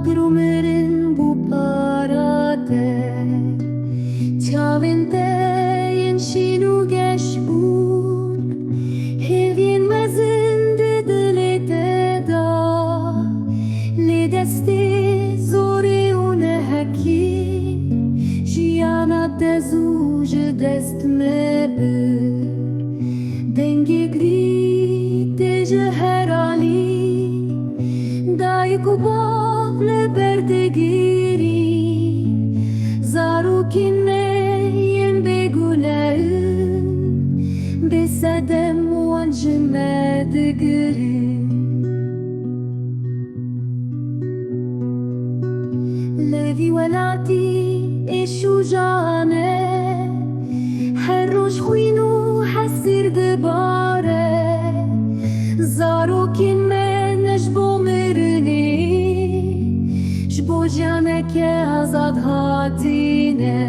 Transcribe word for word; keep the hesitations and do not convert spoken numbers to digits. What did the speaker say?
Kir û mirin bû para te. Çavên te yên şîn û geş bûn. Hêviyên mezin di dilê te da. Lê destê zorê û nehekî jiyana te zû ji dest me bir. Dengê girî tê ji her alî. Dayik û bav li ber digirî. Zarokên me yên bêgune in. Bê sedem wan ji me digirin. Li vî welatî êş û jan e. Her roj xwîn û hesîr dibare. Zarokên me ne ji bo mirinê, ji bo jiyaneke azad hatine.